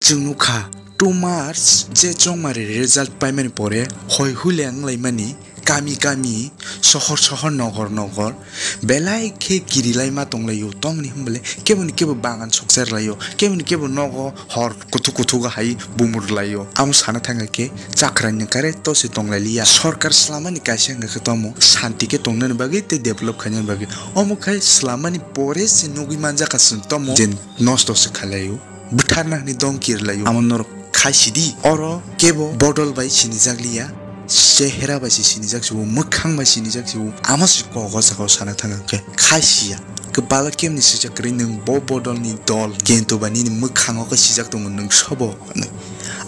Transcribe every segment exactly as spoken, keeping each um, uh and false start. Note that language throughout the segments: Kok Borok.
Chwng nukha two March je chongmari result paimani pore hoi hule wnglaimani kami kami, sohor sohor, nogor nogor belai khe kirilai ma tonglaio. Tongmani hwnbale keboni kebo bagan soksa rwlaio, keboni kebo nogo hor kuthuk kuthuk hai bumur rwlaio. Amo sana thangkha khe chakrani kare to se tonglai liya. Sorkar swlamani kaisa wngkha khe tomo shanti khe tongnani bagwi tei develop khainani bagwi. Omo khai swlamani pore se nugwi manjakha chwng tomo je nosto se khailai o, bwtharna hwnwi dom kirilai o. Amo norok khai sidi, oro kebo bodol bai sinijak liya, chehera bai se sinijak se o, mwkhang bai sinijak se o. Amo se kok o jaga o sana thang khe khai siya. Kwbala kemni swijak kwrwi nwng bo bodol ni dol, kintu ba nini mwkhango khe swijak tongo nwng sobo hwnwi.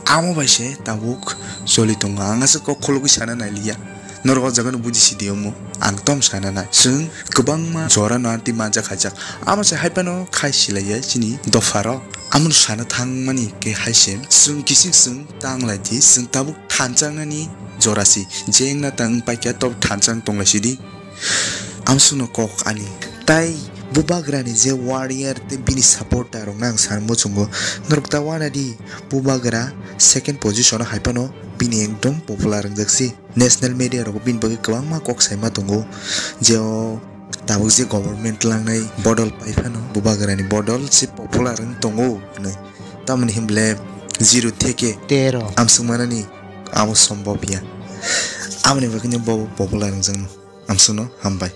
Amo bai se tabuk choli tongo. Ang aswk kok khulugwi sana nai liya. Norok o jaga no buji sidi omo. Ang tom sana nai. Chwng kwbangma jora no anti manja khaijak. Amo se hai phano khai silaiya chini dopha rok. Amo no sana thangmani khe hai se. Chwng kising chwng tang lai di. Chwng tabuk thanchang nani jora si. Jeng na tang paikha tok thanchang tong lai sidi. Amsukno kok ani. Tai Bubagrani je warrior tei bini supporter rokno ang sana muchungo. Norok ta wana di, Bubagra second position o hai phano bini ekdom popular wngjak si. National media rogo bini bagwi kwbangma kok saima tongo. Je o tabuk je government langnai bodol pai phano Bubagrani bodol se popular wng tongo hwnwi. Tamoni hwnble zero theke tero amsuk manani amo sombhob ya. Amoni bagwino bo popular wngjak no. Amsukno hambai.